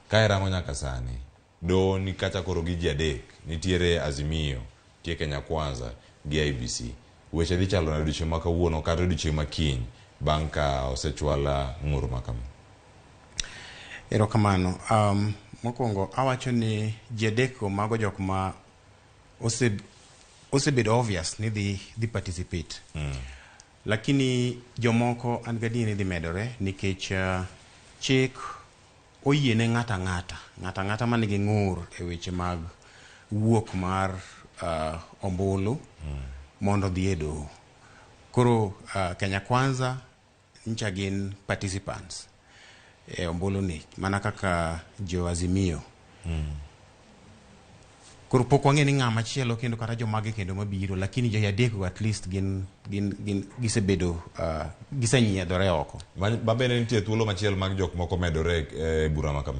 Ka irango nyaka sani, doho ni kacha koro gi ji adek, nitiere Azimio, nitie Kenya Kwanza gi IEBC. Weche dhi chalo nade odiochieng' ma kawuono kata odiochieng' ma kiny bang' ka osechwal ng'ur ma kama? Erokamano. Mokwongo awacho ni ji adek go mago jok ma osebedo obvious ni dhi participate. Lakini jomoko an gadier ni dhi medore nikech chik oyiene ng'ato ang'ata, ng'ato ang'ata manigi ng'ur e weche mag wuok mar ombulu mondo odhi e doho. Koro Kenya Kwanza ncha gin participants e ombulu ni mana kaka jo Azimio. Koro pok wang'e ni ng'ama chielo kendo kata jomage kendo mabiro, lakini ji adek go at least gin gisebedo gisenyiedhore oko. Ma bende nitie thuolo machielo mag jok moko medore e bura ma kama.